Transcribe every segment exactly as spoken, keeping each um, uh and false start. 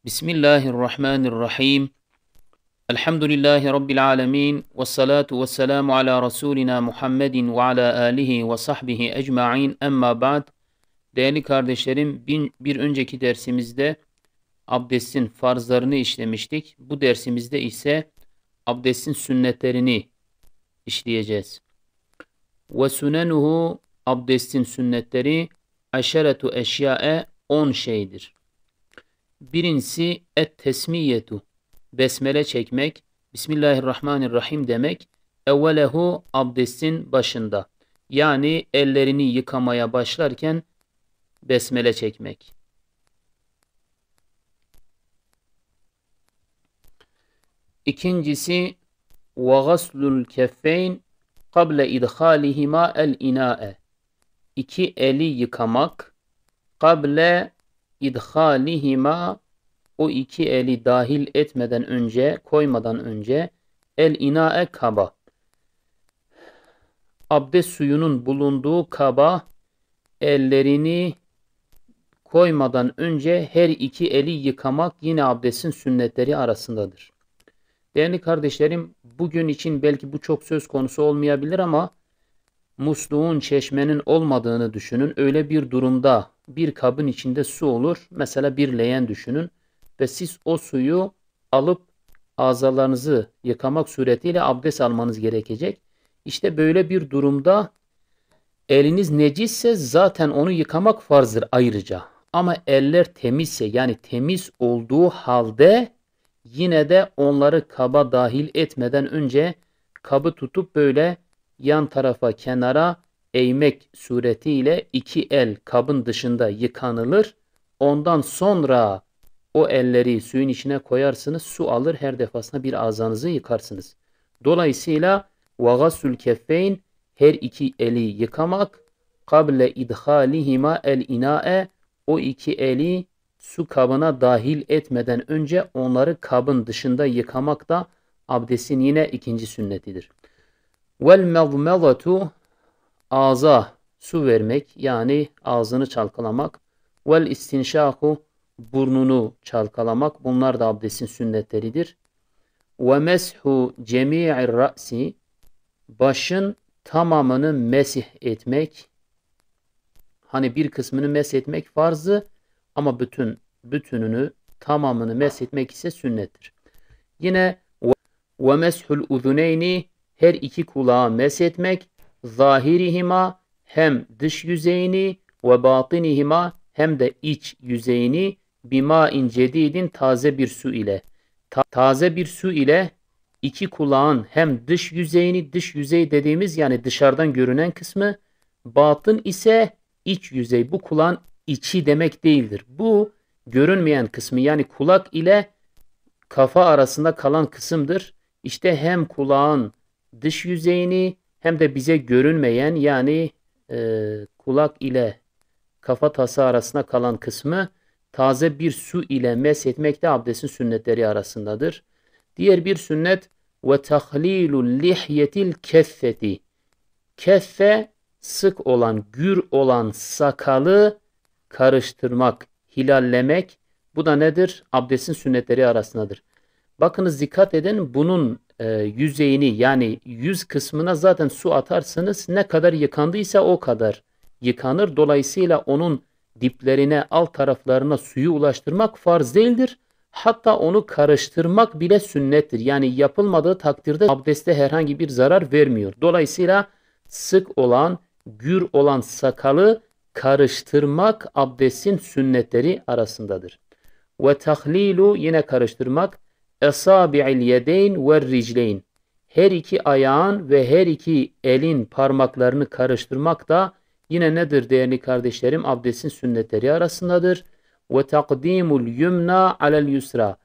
Bismillahirrahmanirrahim. Elhamdülillahi Rabbil alemin. Ve salatu ve selamu ala Resulina Muhammedin ve ala alihi ve sahbihi ecma'in. Emma ba'd. Değerli kardeşlerim, bin- bir önceki dersimizde abdestin farzlarını işlemiştik. Bu dersimizde ise abdestin sünnetlerini işleyeceğiz. Ve sunenuhu, abdestin sünnetleri, eşeretu eşyae, on şeydir. Birincisi et tesmiyetu, besmele çekmek, Bismillahirrahmanirrahim demek, evvelehu, abdestin başında. Yani ellerini yıkamaya başlarken besmele çekmek. İkincisi, ve gaslul keffeyn qable idhalihima el inae. İki eli yıkamak, qable idhalihima, o iki eli dahil etmeden önce, koymadan önce, el inae, kaba. Abdest suyunun bulunduğu kaba ellerini koymadan önce her iki eli yıkamak yine abdestin sünnetleri arasındadır. Değerli kardeşlerim, bugün için belki bu çok söz konusu olmayabilir ama musluğun, çeşmenin olmadığını düşünün. Öyle bir durumda bir kabın içinde su olur. Mesela bir leğen düşünün. Ve siz o suyu alıp azalarınızı yıkamak suretiyle abdest almanız gerekecek. İşte böyle bir durumda eliniz necisse zaten onu yıkamak farzdır ayrıca. Ama eller temizse, yani temiz olduğu halde, yine de onları kaba dahil etmeden önce kabı tutup böyle yan tarafa, kenara eğmek suretiyle iki el kabın dışında yıkanılır. Ondan sonra o elleri suyun içine koyarsınız, su alır, her defasında bir azanızı yıkarsınız. Dolayısıyla ve gaslul keffeyn, her iki eli yıkamak, kable idhalihima el inae, o iki eli su kabına dahil etmeden önce onları kabın dışında yıkamak da abdestin yine ikinci sünnetidir. Vel mezmezatu, ağza su vermek, yani ağzını çalkalamak. Vel istinşaku, burnunu çalkalamak. Bunlar da abdestin sünnetleridir. Ve meshu cemi'ir ra'si, başın tamamını mesih etmek. Hani bir kısmını mesh etmek farzı ama bütün, bütününü, tamamını mesh etmek ise sünnettir. Yine ve, ve meshul uzuneyni, her iki kulağı mesh etmek, zahirihima, hem dış yüzeyini, ve batinihima, hem de iç yüzeyini, bimain cedidin, taze bir su ile. Ta- taze bir su ile iki kulağın hem dış yüzeyini, dış yüzey dediğimiz yani dışarıdan görünen kısmı, batın ise iç yüzey. Bu kulağın içi demek değildir. Bu görünmeyen kısmı, yani kulak ile kafa arasında kalan kısımdır. İşte hem kulağın dış yüzeyini hem de bize görünmeyen, yani e, kulak ile kafatası arasında kalan kısmı taze bir su ile mesh etmek de abdestin sünnetleri arasındadır. Diğer bir sünnet, ve tahlilul lihyetil keffeti. Keffe, sık olan, gür olan sakalı karıştırmak, hilallemek. Bu da nedir? Abdestin sünnetleri arasındadır. Bakınız, dikkat edin, bunun e, yüzeyini, yani yüz kısmına zaten su atarsanız, ne kadar yıkandıysa o kadar yıkanır. Dolayısıyla onun diplerine, alt taraflarına suyu ulaştırmak farz değildir. Hatta onu karıştırmak bile sünnettir. Yani yapılmadığı takdirde abdeste herhangi bir zarar vermiyor. Dolayısıyla sık olan, gür olan sakalı karıştırmak abdestin sünnetleri arasındadır. Ve tahlilu, yine karıştırmak, esabi'il yedeyn ve ricleyn. Her iki ayağın ve her iki elin parmaklarını karıştırmak da yine nedir değerli kardeşlerim? Abdestin sünnetleri arasındadır. Ve takdimul yumna alel yusra.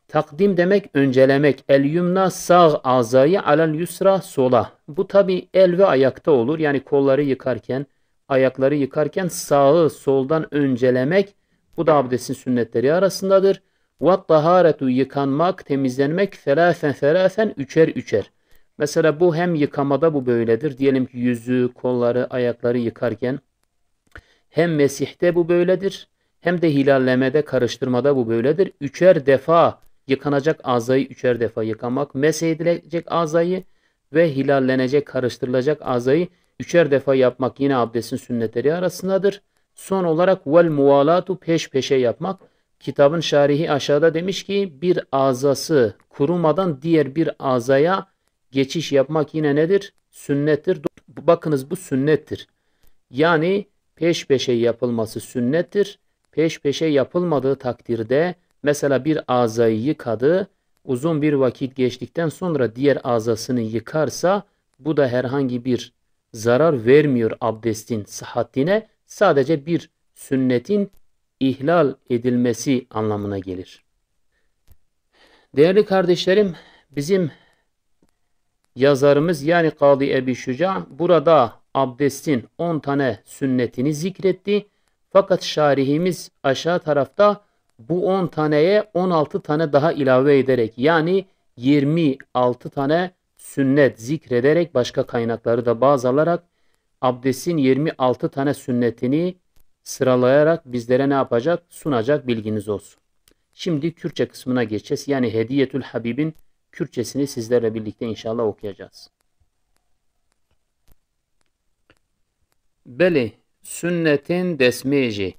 Takdim demek öncelemek. El yumna, sağ azayı, alel yusra, sola. Bu tabi el ve ayakta olur. Yani kolları yıkarken, ayakları yıkarken sağı soldan öncelemek. Bu da abdestin sünnetleri arasındadır. Ve taharetu, yıkanmak, temizlenmek, selasen selasen, üçer üçer. Mesela bu hem yıkamada bu böyledir. Diyelim ki yüzü, kolları, ayakları yıkarken hem mesihte bu böyledir, Hem de hilallemede, karıştırmada bu böyledir. Üçer defa yıkanacak azayı üçer defa yıkamak, mesh edilecek azayı ve hilallenecek, karıştırılacak azayı üçer defa yapmak yine abdestin sünnetleri arasındadır. Son olarak vel muvalatu, peş peşe yapmak. Kitabın şarihi aşağıda demiş ki bir azası kurumadan diğer bir azaya geçiş yapmak yine nedir? Sünnettir. Bakınız, bu sünnettir. Yani peş peşe yapılması sünnettir. Peş peşe yapılmadığı takdirde mesela bir azayı yıkadı, uzun bir vakit geçtikten sonra diğer azasını yıkarsa bu da herhangi bir zarar vermiyor abdestin sıhhatine, sadece bir sünnetin ihlal edilmesi anlamına gelir. Değerli kardeşlerim, bizim yazarımız yani Kadı Ebi Şuca burada abdestin on tane sünnetini zikretti. Fakat şarihimiz aşağı tarafta bu on taneye on altı tane daha ilave ederek, yani yirmi altı tane sünnet zikrederek, başka kaynakları da baz alarak abdestin yirmi altı tane sünnetini sıralayarak bizlere ne yapacak? Sunacak, bilginiz olsun. Şimdi Kürtçe kısmına geçeceğiz. Yani Hediyetül Habib'in Kürtçesini sizlerle birlikte inşallah okuyacağız. Belê, sünnetên desmêjê.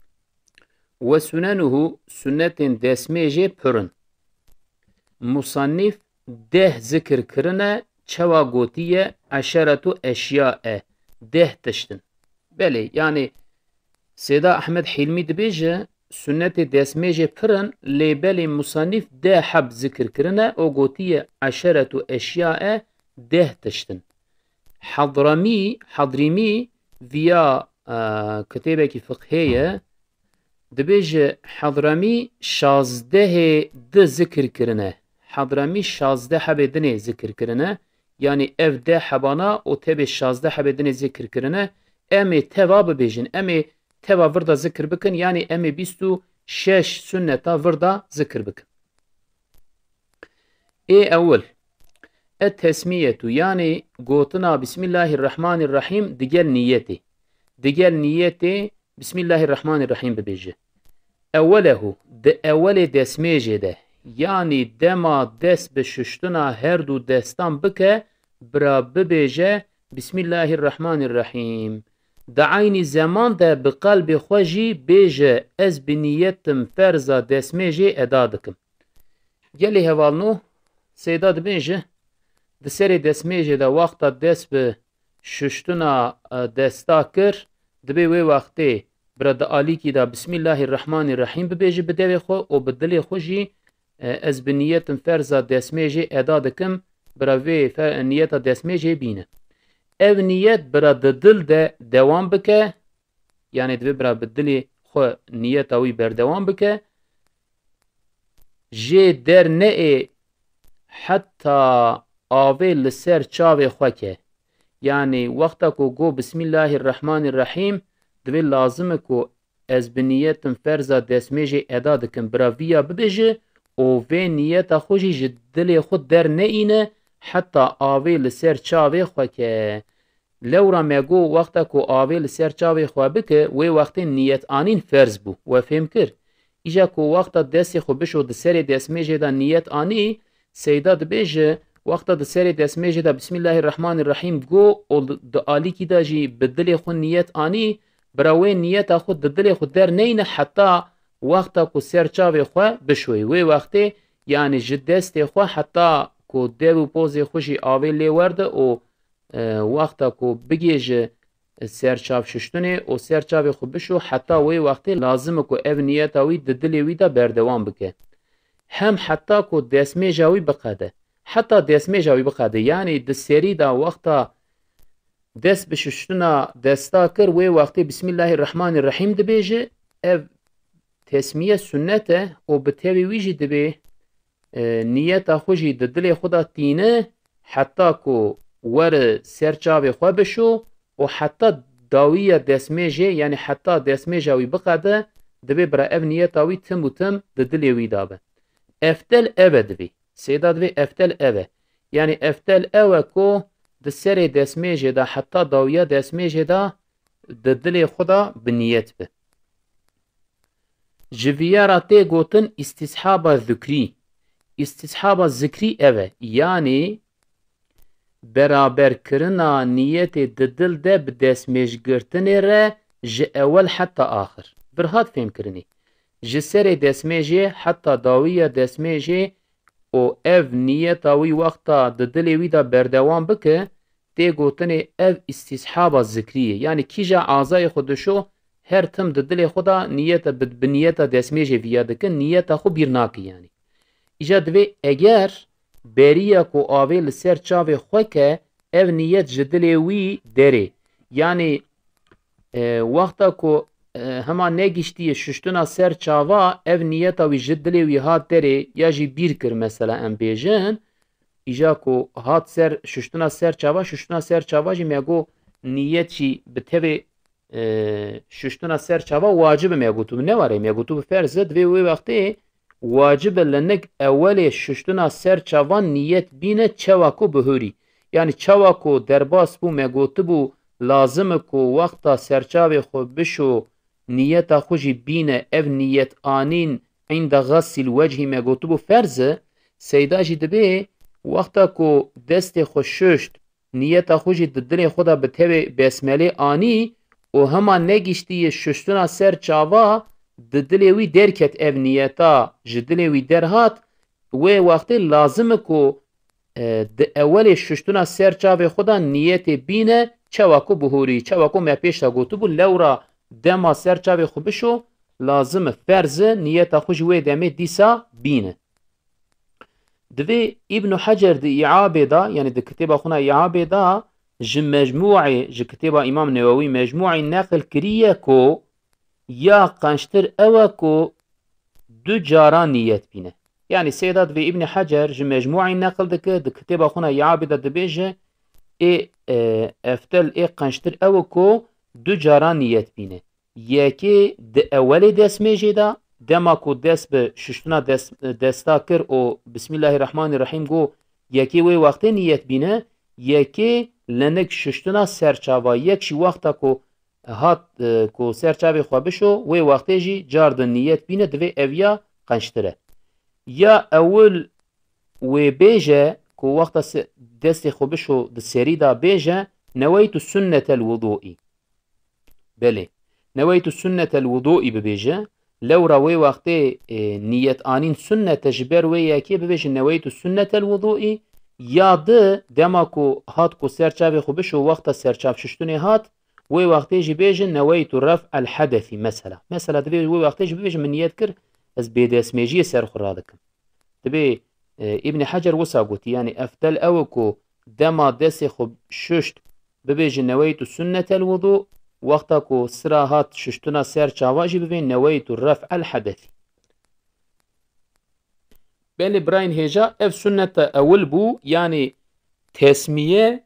Ve sunenuhu, sünnetên desmêjê pir in. Musannif deh zikir kirine, çawa gotiye eşeretu eşyae, deh tişt in. Belê, yani Seyda Ahmed Hilmi dibêje, sünnetê desmêjê pir in, lê belê musannif deh heb zikir kirine, o gotiye eşeretu eşyae, deh tişt in. Hadramî, Hadrîmî viya, e, kitêbekî fiqhê ye, dibêje Hadramî şazdehê di zikir kirine. Hadramî şazdeh hebê dinê zikir kirine. Yanî ev deh hebana û tevê şazdeh hebê dinê zikir kirine. Em ê teva bibêjin. Em ê teva vir de zikir bikin. Yanî em ê bîst û şeş sunneta vir de zikir bikin. Ê ewil. Et tesmiyetu, yanî gotina Bismillahirrahmanirrahîm digel niyetê. Digel niyetê Bismillahirrahmanirrahîm bibêje. Ewelehu, di ewelê desmêjê de, yanî dema dest bi şuştina her du destan bike, bira bibêje, Bismillahirrahmanirrahîm. Di eynî zeman de bi qelbê xwe jî bêje, ez bi niyetim ferza desmêjê eda dikim. Gelê hevalno, Seyda dibêje, di serê desmêjê de wexta dest bi şuştina, e, desta kir, dibê wê wextê bira di alîkî de Bismillahirrahmanirrahîm bibêje bi devê xwe û bi dilê xwe jî, e, ez bi niyetim ferza desmêjê eda dikim, bira vê fe-, niyeta desmêjê bîne. Ev niyet bira di dil de dewam bike, yanî divê bira bi dilê xwe niyeta wî berdewam bike. Jê der neê heta avê li ser çavê xwe ke. Yanî wexta ku got Bismillahirrahmanirrahîm, divê lazim e ku ez bi niyetim ferza desmêjê eda dikim, bira viya bibêje û vê niyeta xwe jî ji dilê xwe der neîne heta avê li ser çavê xwe ke. Lewra me got, wexta ku avê li ser çavê xwe bike, wê wextê niyet anîn ferz bû. We fêm kir? Îja ku wexta destê xwe bişo di serê desmêjê de niyet anî, Seyda dibêje, wexta di serê desmêjê de Bismillahirrahmanirrahîm got û di alîkî de jî bi dilê xwe niyet anî, bira wê niyeta xwe di dilê xwe der neyne heta wexta ku ser çavê xwe bişoyê. Wê wextê, yanî ji destê xwe heta ku dev û pozê xwe jî avê lê werde û e, wexta ku bigêje ser çav şuştinê û ser çavê xwe bişo, heta wê wextê lazim e ku ev niyeta wî di dilê wî de berdewam bike. Hem heta ku desmêja wî biqede. Heta desmêja wî biqede. Yanî di serî de wexta dest bi şuştina desta kir, wê wextê Bismillahirrahmanirrahîm dibêje, ev tesmiye sunnet e û bi tevî wî jî dibê e, niyeta xwe jî di dilê xwe de tîne, heta ku were ser çavê xwe bişo û heta dawiya desmêjê, yanî heta desmêja wî biqede, divê bira ev niyeta wî tim û tim di dilê wî de be. Eftel ev e divê. Seyda divê eftel ev e. Yanî eftel ew e ku di serê desmêjê de heta dawiya desmêjê de di dilê xwe de bi niyet be. Ji viya ra tê gotin îstîshaba zikrî. Îstîshaba zikrî ev e, yanî beraberkirina niyetê di dil de bi destmêjgirtinê re ji ewel heta axir. Vir hat fêmkirinê. Ji serê destmêjê heta dawiya destmêjê û ev niyeta wî wexta di dilê wî de berdewam bike, tê gotinê ev îstîshaba zikrî ye. Yanî kîja azayê xwe dişo, her tim di dilê xwe de niyeta bi, bi niyeta destmêjê viya dikin, niyeta xwe bîr nake yanî. Îja divê eger beriya ku avê li ser çavê xwe ke, ev niyet ji dilê wî derê. Yanî, e, wexta ku, e, hema negiştiye şuştina ser çava, ev niyeta wî ji dilê wî hat derê ya jî bîr kir, mesela em bêjin, îja ku hat ser şuştina ser çava, şuştina ser çava jî me got niyet jî bi tevê e, şuştina ser çava wacib e me gotibû, ne were me gotibû ferz e, divê wê wextê wacib e li nik ewelê şuştina ser çavan niyet bîne çawa ku bihûrî. Yanî çawa ku derbas bû me gotibû lazim e ku wexta serçavê xwe bişo niyeta xwe jî bîne, ev niyet anîn inde xesil wechî me gotibû ferz e, seyda jî dibê wexta ku destê xwe şuşt, niyeta xwe jî di dilê xwe de bi tevê besmelê anî û hema negiştiye şuştina ser çava di dilê wî derket ev niyeta ji dilê wî derhat, wê wextê lazim e ku, e, di ewelê şuştina ser çavê xwe de niyetê bîne çawa ku bihûrî, çawa ku me pêş de gotibû, lewra dema ser çavê xwe bişo, lazim e, ferz e, niyeta xwe ji wê demê dîsa bîne. Divê Îbn Hecer di Îabê de, yanî di kitêba xwe na Îabê de, ji Mecmûê, ji kitêba Îmam Newewî Mecmûê neqil kiriye ku ya qençtir ew e ku du cara niyet bîne. Yanî seyda divê Îbn Hecer ji Mecmûê neqil dike, di kitêba xwe na Îabê de dibêje, ê, e, eftel ê qençtir ew e ku du cara niyet bîne. Yekê di ewelê destmêjê de, dema ku dest bi şuştina dest, desta kir û Bismillahirrahmanirrahîm got, yekê wê wextê niyet bîne, yekê li nik şuştina serçava, yek jî wexta ku hat, e, ku serçavê xwe bişo, wê wextê jî car di niyet bîne, divê ev ya qençtir e. Ya ewil wê bêje ku wexta se-, destê xwe bişo di serî de bêje, neweytu sunnetel wuduî. Belê. Neweytu sunnetel wuduî bibêje. Lewra wê wextê, e, niyet anîn sunnet e, ji ber wê yekê bibêje neweytu sunnetel wuduî. Ya di, dema ku hat ku ser çavê xwe bişo, wexta serçav şuştinê hat, wê wextê jî bêje neweytu ref'el hedesî mesela. Mesela divê wê wextê jî bibêje min niyet kir ez bêdestmêjiyê ser xwe radikim. Dibê, e, Îbnî Hecer wisa gotî, yanî eftel ew e ku dema destê xwe şuşt bibêje neweytu sunnetel wudu, wexta ku sira hat şuştina ser çava jî bibê neweytu ref'el hedesî. Belê birayên hêja, ev sunneta ewil bû, yanî tesmiye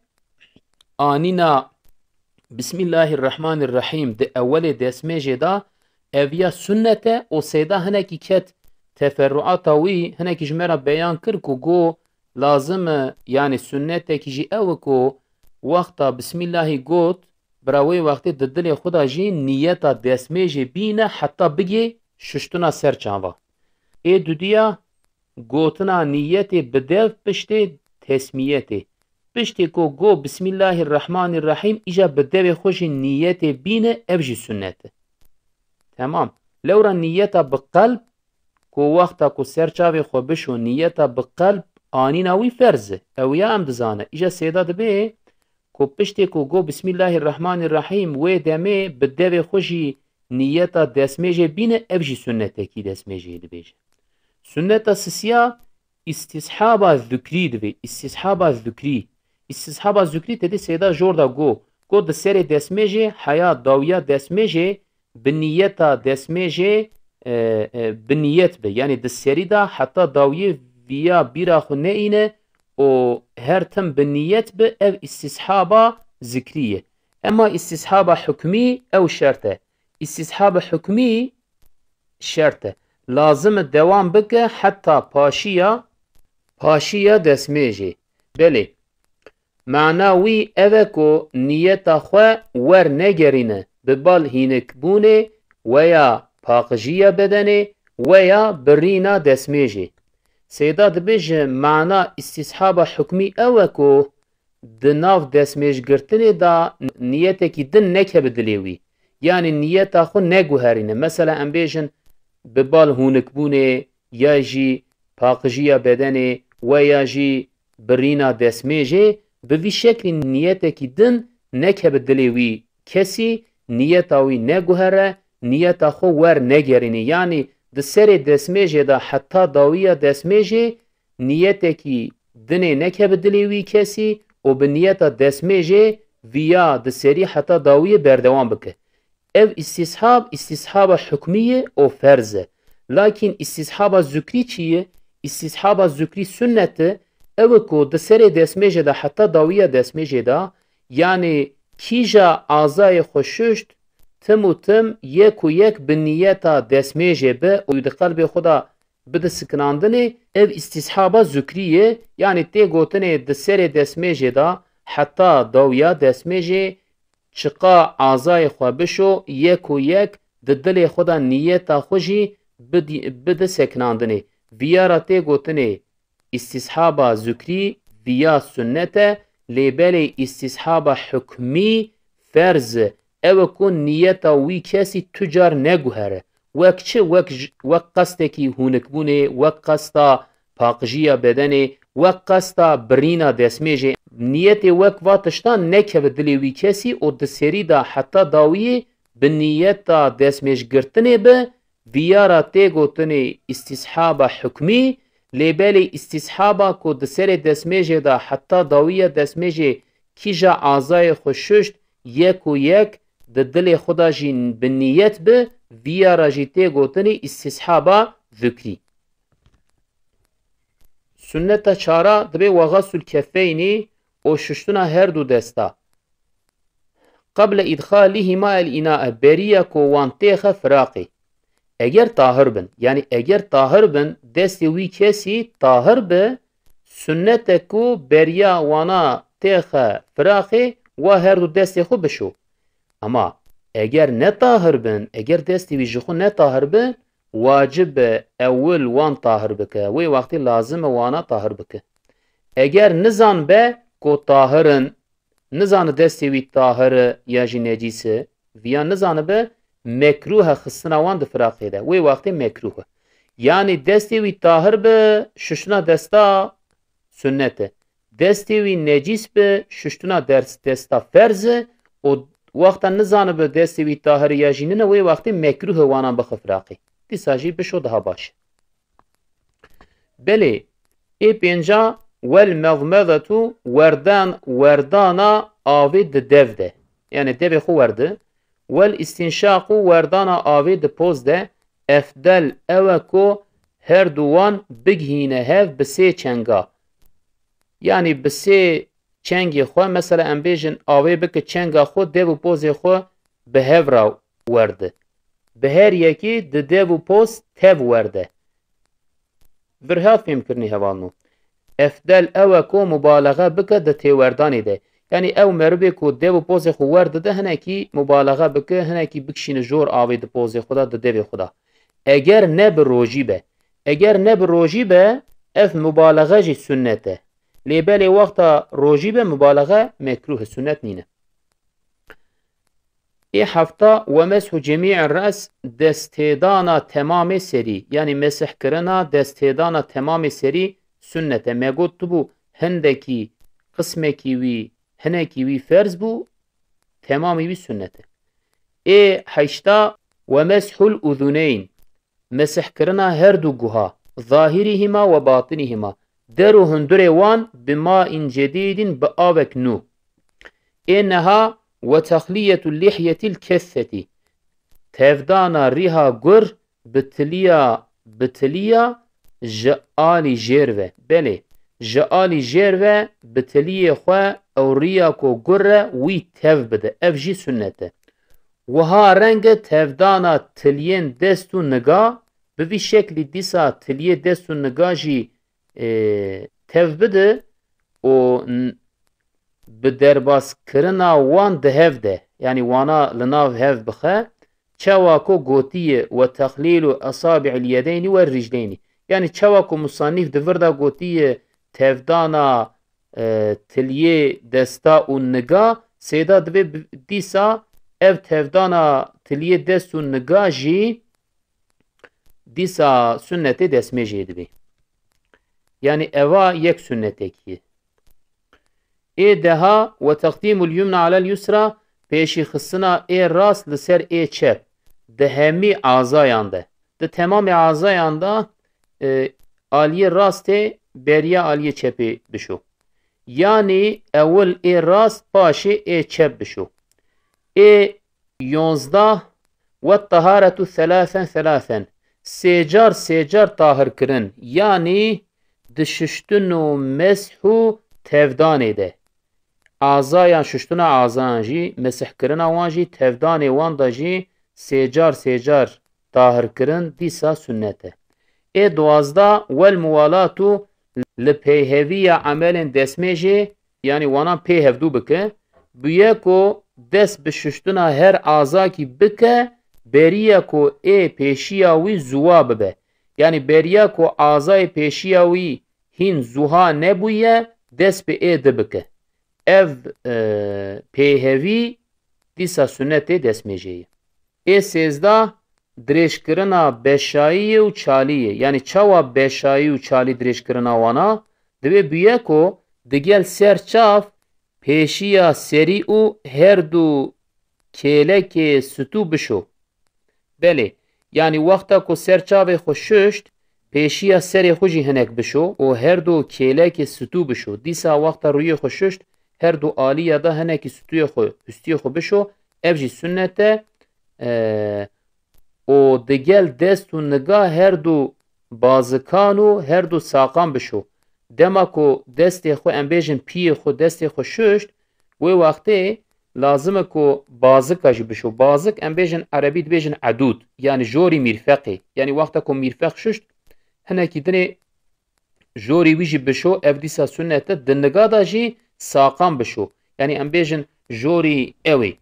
anîna Bismillahirrahmanirrahîm di ewelê destmêjê de ev ya sunnet e û seyda hinekî ket teferruata wî, hinekî ji me re beyan kir ku got lazim e, yanî sunnetekî jî ew e ku wexta Bismillahî got, bira wê wextê di dilê xwe de jî niyeta destmêjê bîne heta bigê şuştina ser çava. Ê dudiya gotina niyetê bi dev piştê tesmiyetê. Piştê ku got Bismillahirrahmanirrahîm, îja bi devê xwe jî niyetê bîne, ev jî sunnet e. Temam. Lewra niyeta bi qelb, ku wexta ku ser çavê xwe bişo, niyeta bi qelb anîna wî ferz e. Ew ya em dizane. Îja sêda dibê ku piştê ku got Bismillahirrahmanirrahîm, wê demê bi devê xwe jî niyeta destmêjê bîne, ev jî sunnetekî destmêjê dibêje. Sunneta sisiya îstîshaba zikrî divê. Îstîshaba zikrî. Îstîshaba zikrî tedê sêda jor da got. Got di serê destmêjê heya dawiya destmêjê bi niyeta destmêjê, e, e, bi niyet be. Yanî di serî de heta dawiyê viya bîra xwe neîne û her tim bi niyet be, ev îstîshaba zikrî ye. Ema îstîshaba hukmî ew şert e. Îstîshaba hukmî şert e. Lazim e dewam bike heta paşiya, paşiya destmêjê. Belê. Mana wî ev e ku niyeta xwe wernegerîne, bi bal hînikbûnê we ya paqijiya bedenê, weya birîna destmêjê. Seyda dibêje, mana îstîshaba hukmî ew e ku di nav destmêjgirtinê de niyetekî din nekeve dilê wî. Yanî niyeta xwe neguherîne. Mesela em bêjin bi bal hûnikbûnê ya jî paqijiya bedenê we ya jî birîna destmêjê, bi vî şeklî niyetekî din nekeve dilê wî kesî, niyeta wî neguhere, niyeta xwe wer negerîne. Yanî di serê destmêjê de heta dawiya destmêjê niyetekî dinê nekeve dilê wî kesî û bi niyeta destmêjê viya di serî heta dawiyê berdewam bike. Ev îstîshab, îstîshaba hukmî ye û ferz e. Lakîn îstîshaba zukrî çi ye? Îstîshaba zukrî sunnet e. Ew e ku di serê destmêjê de heta dawiya destmêjê de, yanî kîja azayê xwe şuşt, tim û tim yek û yek bi niyeta destmêjê be û di qelbê xwe de bide sikinandinê, ev îstîshaba zukrî ye, yanî tê gotinê di serê destmêjê de heta dawiya destmêjê çiqa azayê xwe bişo, yek û yek di dilê xwe de niyeta xwe jî bidî-, bide sekinandinê. Viya ra tê gotinê îstîshaba zukrî, viya sunnet e, lê belê îstîshaba hukmî ferz e. Ew e ku niyeta wî kesî tu car neguhere. Wek çi? Wek j-, wek qestekî hûnikbûnê, wek qesta paqijiya bedenê, wek qesta birîna destmêjê. Niyetê wek va tiştan nekeve dilê wî kesî û di serî de heta dawiyê bi niyeta destmêjgirtinê be, viya ra tê gotinê îstîshaba hukmî, lê belê îstîshaba ku di serê destmêjê de heta dawiya destmêjê kîja azayê xwe şuşt, yek û yek di dilê xwe de jî bi niyet bi, viya ra jî tê gotinê îstîshaba zukrî. Sunneta çara dibê we xesul kefeynî û şuştina her du desta. Qeble îdxalîhîma el înae, beriya ku wan têxe firaqê. Eger tahir bin, yanî eger tahir bin, destê wî kesî tahir bi, sunnet e ku beriya wana têxe firaqê, wa her du destê xwe bişo. Ema eger ne tahir bin, eger destê wî ji xwe ne tahir bin, wacib e ewil wan tahir bike. Wê wextê lazim e wana tahir bike. Eger nizan be ku tahir in, nizane destê wî tahir e ya jî necîs e, viya nizanibe, mekrûh e xistina wan di firaqê de. Wê wextê mekrûh e. Yanî destê wî tahir be, şuştina desta sunnet e. Destê wî necîs be, şuştina ders-, desta ferz e û wexta nizanibe destê wî tahir e ya jî nine, wê wextê mekrûh e wanan bixe firaqê. Dîsa jî bişo daha baş e. Belê, ê pênca, wel mezmezetu, werdan, werdana avê di dev de. Yanî devê xwe werdi. Wel îstînşaqu, werdana avê di poz de. Efdel, ew e ku her du wan bigihîne hev bi sê çenga. Yanî bi sê çengê xwe, mesela em bêjin avê bike çenga xwe, dev û pozê xwe bi hev re werde. Bi her yekî di dev û poz tev werde. Vir hat fêmkirinê hevalno. Efdel ew e ku mubalexe bike di têwerdanê de. Yanî ew merivê ku dev û pozê xwe werdide, hinekî mubalexe bike, hinekî bikişîne jor avê di pozê xwe de, di devê xwe de. Eger ne bi rojî be. Eger ne bi rojî be, ev mubalexe jî sunnet e. Lê belê wexta rojî be, mubalexe mekrûh e, sunnet nîne. Ê hefta, we meshu cemî'ir re's, desthêdana temamê serî, yanî mesihkirina desthêdana temamê serî sunnet e. Me got tu bû hindekî, qismekî wî, hinekî wî ferz bû, temamî wî sunnet e. Ê heşta, we meshul uzuneyn, mesihkirina her du guha, zahirîhîma we batinîhîma, der û hundurê wan bi main cedîdin, bi avek nû. Ê neha, we texliyetu lihyetil kesseti, tevdana rîha gur bi tiliya, bi tiliya ji alî jêr ve. Belê, ji alî jêr ve bi tiliyê xwe ew rîya ku gur e wî tev bide. Ev jî sunnet e. Wiha reng e tevdana tiliyên dest û niga, bi vî şeklî dîsa tiliyê dest û niga jî, e, tev bide û n-, bi derbaskirina wan di hev de, yanî wana li nav hev bixe, çawa ku gotiye, "Ve texlîlu esabi'il yedeynî ve ricleynî." Yani çawa ku musannîf di vir de gotiye, "Tevdana, e, tiliyê desta û niga", sêda divê bi-, dîsa ev tevdana tiliyê dest û niga jî dîsa sunnetê destmêjê dibê. Yani eva yek sunnetekî ye. Ê deha, "Ve teqdîmul yumna alel yusra", pêşîxistina ê rast li ser ê çep, di hemî azayan de. Di temamê azayan de, e, aliyê rastê beriya aliyê çepê bişo. Yani ewil ê rast, paşê ê çep bişo. Ê yonzdeh, "Ve taharetu thelâthen thelâthen", sê car sê car tahir kirin, yani di şuştin û mesh û tevdanê de. Azayan, şuştina azayan jî, mesihkirina wan jî, tevdanê wan de jî sê car sê car tahir kirin dîsa sunnet e. Ê duwazdeh, "Wel muwalatu", li peyheviya emelên destmêjê, yani wanan pê hevdû bike, bûye ku dest bi şuştina her azakî bike, beriya ku ê pêşiya wî zuwa bibe. Yani beriya ku azayê pêşiya wî hîn zuha nebûye, dest bi ê di bike. Ev, e, pêhevî dîsa sunnetê destmêjê ye. Ê sêzdeh, dirêjkirina beşayiyê û çaliyê. Yani çawa beşayî û çalî dirêjkirina wana? Divê bûye ku digel ser çav pêşiya serî û her du kêlekê stû bişo. Belê, yanî wexta ku ser çavê xwe şuşt, pêşiya serê xwe jî hinek bişo û her du kêlekê stû bişo. Dîsa wexta rûyê xwe şuşt, her du aliya da hinekî stûyê xwe, hustiyê xwe bişo. Ev jî sunnet e. E, û digel dest û niga her du bazikan û her du saqan bişo. Dema ku destê xwe, em bêjin piyê xwe, destê xwe şuşt, wê wextê lazim e ku bazika jî bişo. Bazik, em bêjin, erebî dibêjin edûd, yanî jorî mîrfeqê. Yanî wexta ku mîrfeq şuşt, hinekî dinê jorî wî jî bişo, ev dîsa sunnet e. Di niga de jî saqan bişo. Yanî em bêjin jorî ewê.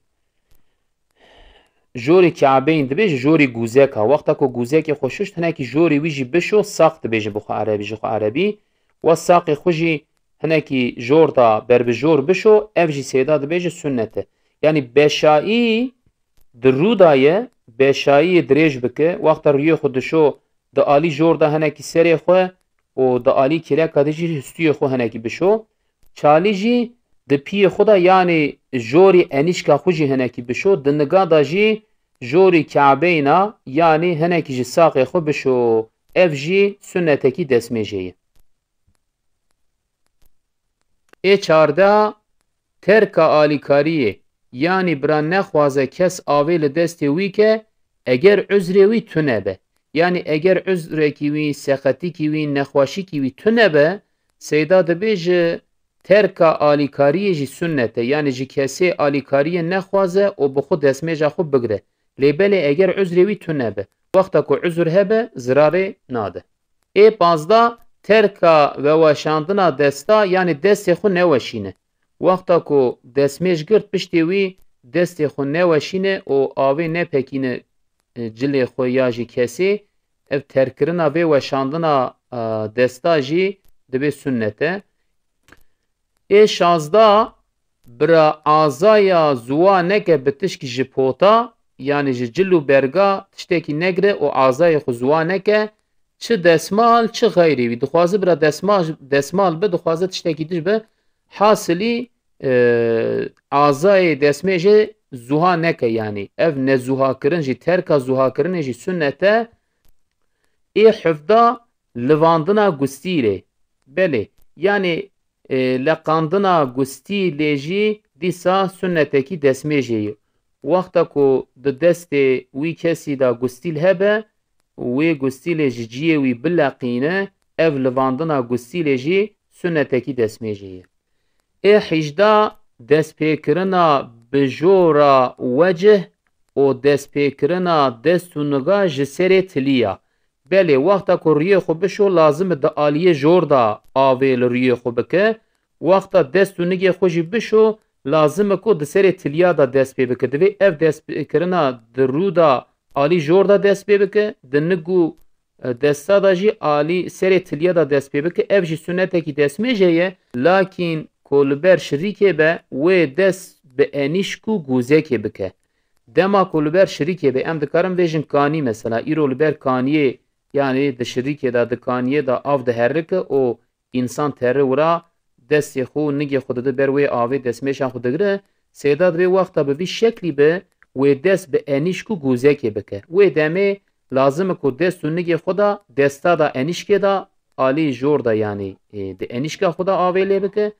Jorî Kabeyn dibêje, jorî gûzeka. Wexta ku gûzekê xwe şuşt, hinekî jorî wî jî bişo, saq dibêje bi xwe erebî, ji xwe erebî. Wa saqê xwe jî hinekî jor da, berbijor bişo, ev jî sêda dibêje sunnet e. Yanî beşayî di rû da ye, beşayiyê dirêj bike, wexta rûyê xwe dişo, di alî jor da hinekî serê xwe û di alî kêleka de jî hustiyê xwe hinekî bişo. Çalî jî di piyê xwe de, yanî jorî enîşka xwe jî hinekî bişo, di niga de jî jorî Kabeyna, yanî hinekî ji saqê xwe bişo. Ev jî sunnetekî destmêjê ye. Ê çardeh, terka alîkariyê, yanî bira nexwaze kes avê li destê wî ke, eger uzrê wî tune be. Yanî eger uzrekî wî, seqetîkî wî, nexweşîkî wî tune be, seyda dibêje, terka alîkariyê jî sunnet e. Yanî ji kesê alîkariyê nexwaze û bi xwe destmêja xwe bigire. Lê belê eger uzrê wî tune be. Wexta ku uzr hebe, zirarê nade. Ê pazdeh, terka veweşandina desta, yanî destê xwe neweşîne. Wexta ku destmêj girt piştê wî, destê xwe neweşîne û avê nepekîne, e, cilê xwe ya jî kesê, ev terkkirina vê weşandina, e, desta jî dibê sunnet e. Ê şazdeh, bira azaya zuwa neke bi tişkî ji pota, yanî ji cil û berga tiştekî negire û azayê xwe zuwa neke, çi desmal, çi xeyrê wî. Dixwaze bira desmal, desmal bi, dixwaze tiştekî diş bi. Hasilî, e, azayê destmêjê zuha neke yanî. Ev nezuhakirin jî, terka zuhakirinê jî sunnet e. Ê hevdeh, livandina gustîlê. Belê, yanî, e, leqandina gustîlê jî dîsa sunnetekî destmêjê ye. Wexta ku di destê wî kesî de gustîl hebe, wê gustîlê ji ciyê wî bileqîne, ev livandina gustîlê jî sunnetekî destmêjê ye. Ê hejda, destpêkirina bijora wecih û destpêkirina dest û niga ji serê tiliya. Belê, wexta ku riyê xwe bişo, lazim e di aliyê jor de avê li riyê xwe bike. Wexta dest û nigê xwe jî bişo, lazim e ku di serê tiliya de dest pê bike. Divê ev dest pê kirina di rû de alî jor de dest pê bike, di nik û, e, desta de jî alî serê tiliya de dest pê bike. Ev jî sunnetekî destmêjê ye, lakîn ku li ber şirîkê be, wê dest bi enîşk û gûzekê bike. Dema ku li ber şirîkê be, em dikarin vêjin kanî mesela, îro li ber kaniyê, yanî di şirîkê de, di kaniyê de av diherike û însan terê wira destê xwe û nigê xwe dide ber wê avê, destmêşa xwe digire, sêda divê wexta bi vî şeklî be, wê dest bi enîşk û gûzekê bike. Wê demê lazim e ku dest û nigê xwe de, desta de enîşkê de, alî jor de, yanî, e, di enîşka xwe de avê lê bike,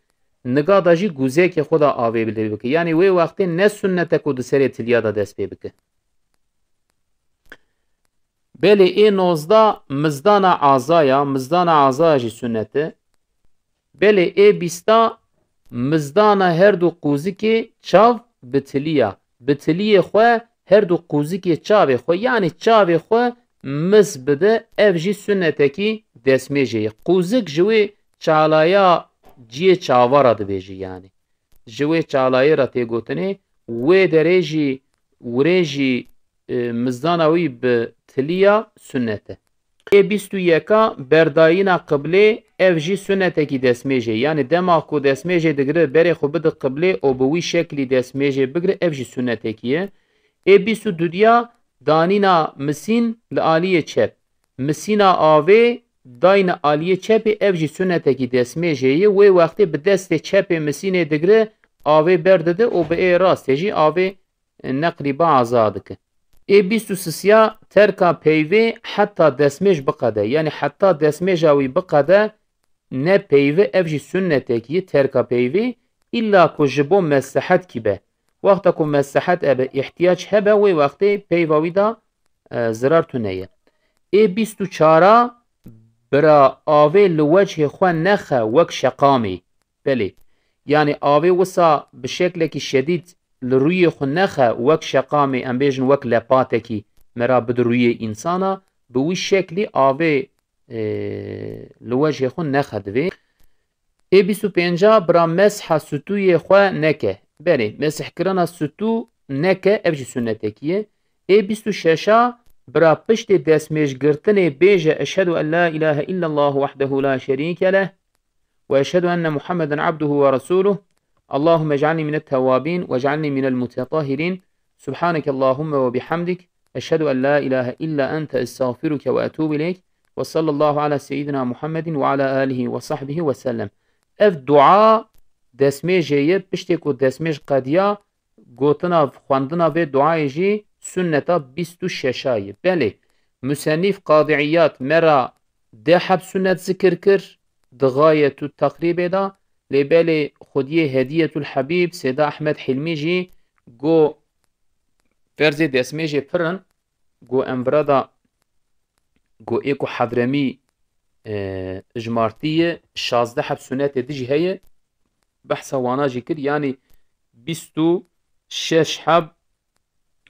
niga de jî gûzekê xwe de avê lê bike. Yanî wê wextê ne sunnet e ku di serê tiliya de dest pê bike. Belê ê nozdeh mizdana azaya, mizdana azaya jî sunnet e. Belê ê bîsta mizdana her du qûzikê çav bi tiliya, bi tiliyê xwe her du qûzikê çavê xwe, yanî çavê xwe mis bide, ev jî sunnetekî destmêjê ye. Qûzik ji wê çalaya ciyê çava re dibêjî yanî. Ji wê çalayê re tê gotinê, wê derê jî, wirê jî, e, mizdana wî bi tiliya sunnet e. Ê bîst û yeka berdayîna qiblê, ev jî sunnetekî destmêjê. Yanî dema ku destmêjê digire berê xwe bide qiblê û bi wî şeklî destmêjê bigire, ev jî sunnetekî ye. Ê bîst û dudiya danîna misîn li aliyê çep. Misîna avê dayne aliyê çepê, ev jî sunnetekî destmêjê ye. Wê wextê bi destê çepê misînê digire, avê berdide û bi ê rastê jî avê neqlî bi aza dike. Ê bîst û sisiya terka peyvê heta destmêj biqede. Yanî heta destmêja wî biqede, ne peyve, ev jî sunnetekî ye, terka peyvê, îlla ku ji bo meslehet kî be. Wexta ku meslehet ebe, îhtiyac hebe, wê wextê peyva wî de, e, zirar tune ye. Ê bîst û çara bira avê li wechê xwe nexe wek şeqamê. Belê. Yanî avê wisa bi şeklekî şedîd li rûyê xwe nexe wek şeqamê, em bêjin wek lepatekî me ra bide rûyê însana, bi wî şeklî avê, e, li wechê xwe nexe divê. Ê bîst û pênca bira mesha stûyê xwe neke. Belê, mesihkirina stû neke, ev jî sunnetekî ye. Ê bîst û şeşa bira piştê destmêjgirtinê bêje, Eşhedû en la ilahe illallah wahdehu la şerîke leh ve eşhedû enne Muhammeden abduhu ve resûluh. Allahümme ec'alni minet tevvabîn ve ec'alni minel mutetahhirîn. Subhaneke Allahümme ve bihamdik. Eşhedû en la ilahe illa ente, estağfiruke ve etûbû ileyk. Ve sallallahu ala seyyidina Muhammedin ve ala alihi ve sahbihi ve sellem. Ev dua destmêjê ye, piştê ku destmêj qediya, gotina, xwendina vê duayê jî sunneta bîst û şeşa ye. Belê, musennîf Qadî Îyad me ra deh heb sunnet zikir kir, di Gayetut Teqrîbê de, lê belê xwediyê Hediyetul Habîb Sêda Ehmed Hilmî jî got, ferzê destmêjê pir in, got em vira da, got ê ku Hedremî, e, jimartî ye, şazdeh heb sunetê di jî heye, behsa wana jî kir, yanî bîst û şeş heb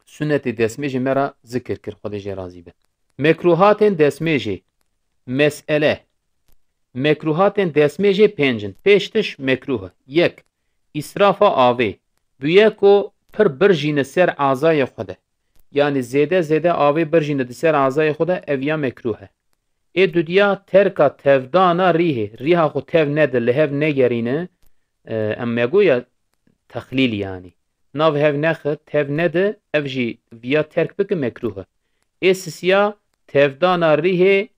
sunetê destmêjê me ra zikir kir, Xwedê jê razî be. Mekruhatên destmêjê, mesele. Mekruhatên destmêjê pênc in. Pêş tiş mekruh e. Yek, îsrafa avê. Bûye ku pir birjîne ser azayê xwe de. Yanî zêde zêde avê birjîne di ser azayê xwe de, ev ya mekruh e. Ê dudiya terka tevdana rîhê. Rîha xwe tev nede, li hev negerîne. E, em me got ya texlîl yanî. Nav hev nexe, tev nede, ev jî viya terk bike mekruh e. Ê sisiya tevdana rîhê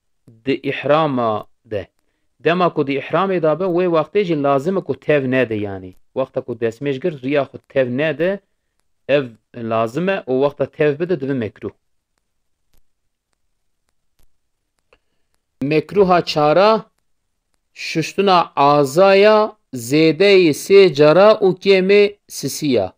di îhrama de. Dema ku di îhramê de be, wê wextê jî lazim e ku tev nede yanî. Wexta ku destmêj gir, riya xwe tev nede, ev lazim e û wexta tev bide dibe mekruh. Mekruha çara, şuştina azaya zêdeyî sê cara û kêmê sisiya.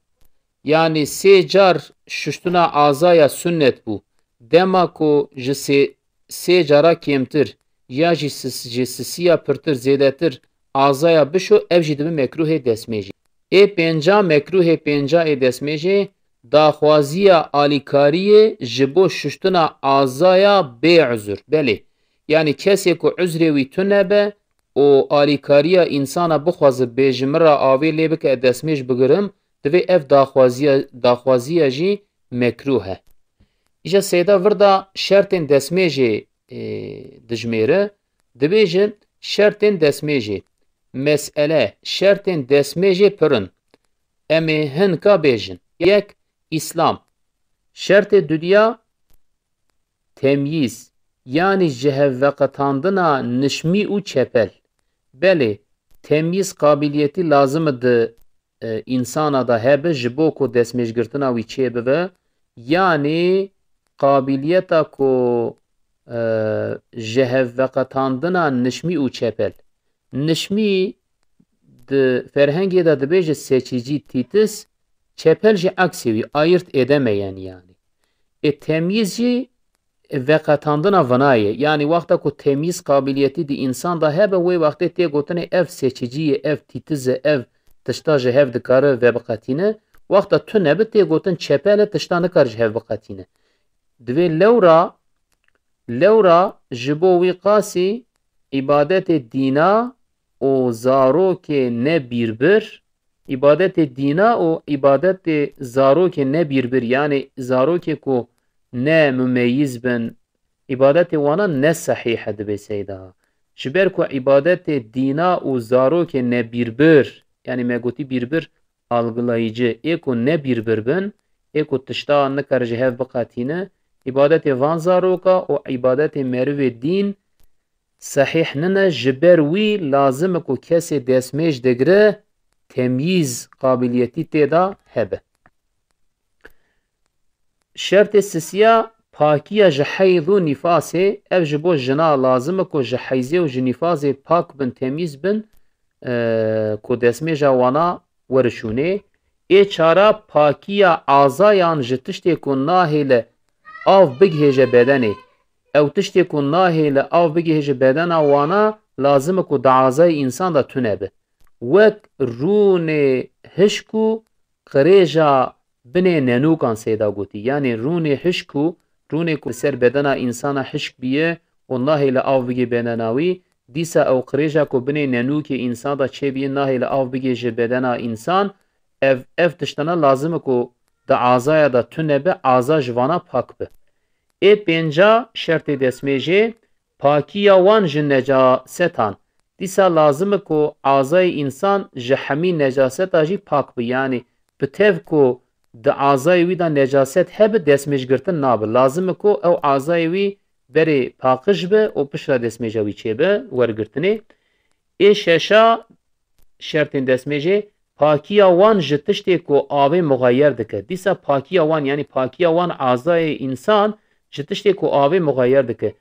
Yanî sê car şuştina azaya sunnet bû. Dema ku ji sê, sê cara kêmtir ya jî sis-, ji sisiya pirtir zêdetir azaya bişo, ev jî dibe mekruhê destmêjê. Ê pênca, mekruhê pênca ê destmêjê, daxwaziya alîkariyê ji bo şuştina azaya bê uzur. Belê, yanî kesê ku uzrê wî tune be, û alîkariya însana bixwaze bêje min re avê lê bike ez destmêj bigirim, divê ev daxwaziya, daxwaziya jî mekrûh e. Îja Seyda vir de şertên destmêjê, e, dijmêre, dibêje şertên destmêjê. Mesele, şertên destmêjê pir in. Em ê hinka bêjin. Yek, Îslam. Şertê dudiya, temyîz, yanî ji hev veqetandina nişmî û çepel. Belê, temyîz qabiliyetî lazim e di, e, însana de hebe ji bo ku destmêjgirtina wî çêbibe, yanî qabiliyeta ku, e, ji hev veqetandina nişmî û çepel. Nişmî di ferhengê de dibêje seçici, tîtiz, çepel jî aksê wî, ayırt edemeyen yanî. Ê temyîz jî veqetandina vina ye. Yanî wexta ku temyîz qabiliyetî di însan de hebe, wê wextê tê gotinê ev seçici ye, ev tîtiz e, ev tişta ji hev dikare vebiqetîne. Wexta tune bi tê gotin çepel e, tişta nikare ji hev biqetîne. Divê lewra, lewra ji bo wî qasî îbadetê dîna û zarokê ne bîrbir, îbadetê dîna û îbadetê zarokê ne bîrbir, yanî zarokê ku ne mumeyîz bin, îbadetê wana ne sehîh e dibê Seyda. Ji ber ku îbadetê dîna û zarokê ne bîrbir, yanî me gotî bîrbir, algilayîci, ê ku ne bîrbir bin, ê ku tişta nikare ji hev biqetîne, îbadetê van zaroka û îbadetê merivê dîn sehîh nine, ji ber wî lazim e ku kesê destmêj digire, temyîz qabiliyetî tê de hebe. Şertê sisiya, pakiya ji heyz û nîfasê, ev ji bo jina lazim e ku ji heyzê û ji nîfasê pak bin, temyîz bin, e, ku destmêja wana were şûnê. Ê çara, pakiya azayan ji tiştê ku nahêle av bigihêje bedenê. Ew tiştê ku nahêle av bigihêje bedena wana lazim e ku di azayê însan de tune be. Wek rûnê hişk û qirêja binê nenûkan Seyda gotî. Yanî rûnê hişk û rûnê ku li ser bedena însana hişk biye û nahêle av bigê bedena wî, dîsa ew qirêja ku binê nenûkê însan de çêbiye nahêle av bigê ji bedena însan, ev, ev tiştana lazim e ku di azaya de tune be, aza ji vana pak be. Ê pênca şertê destmêjê, pakiya wan ji necasetan. Dîsa lazim e ku azayê însan ji hemî necaseta jî pak bi. Yanî bi tev ku di azayê wî de necaset hebe, destmêjgirtin nabe. Lazim e ku ew azayê wî berê paqij be û piştre destmêja wî çêbe wergirtinê. Ê şeşa şertên destmêjê, pakiya wan ji tiştê ku avê muxeyer dike. Dîsa pakiya wan, yanî pakiya wan azayê însan ji tiştê ku avê muxeyer dike.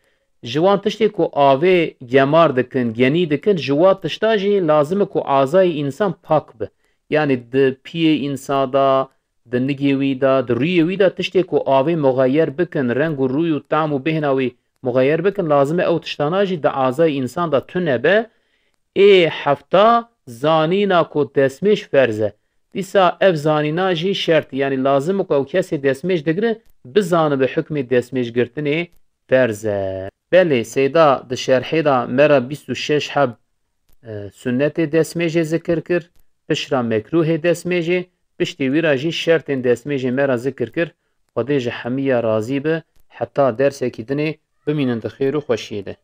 Ji wan tiştê ku avê gemar dikin, genî dikin, ji wa tişta jî lazim e ku azayê însan pak be. Yanî di piyê însan de, di nigê wî de, di rûyê wî de tiştê ku avê muxeyer bikin, reng û rûy û tam û bêhna wî muxeyer bikin, lazim e ew tiştana jî di azayê însan de tune be. Ê hefta, zanîna ku destmêj ferz e. Dîsa ev zanîna jî şert e, yanî lazim e ku ew kesê destmêj digire bizanibe hukmê destmêjgirtinê ferz e. Belê, Seyda di şerhê de me re bîst û şeş heb, e, sunnetê destmêjê zikir kir, piştre mekrûhê destmêjê, piştî wî re jî şertên destmêjê me re zikir kir. Xwedê ji hemiya razî be, heta dersekî dinê bimînin di xêr û xweşiyê de.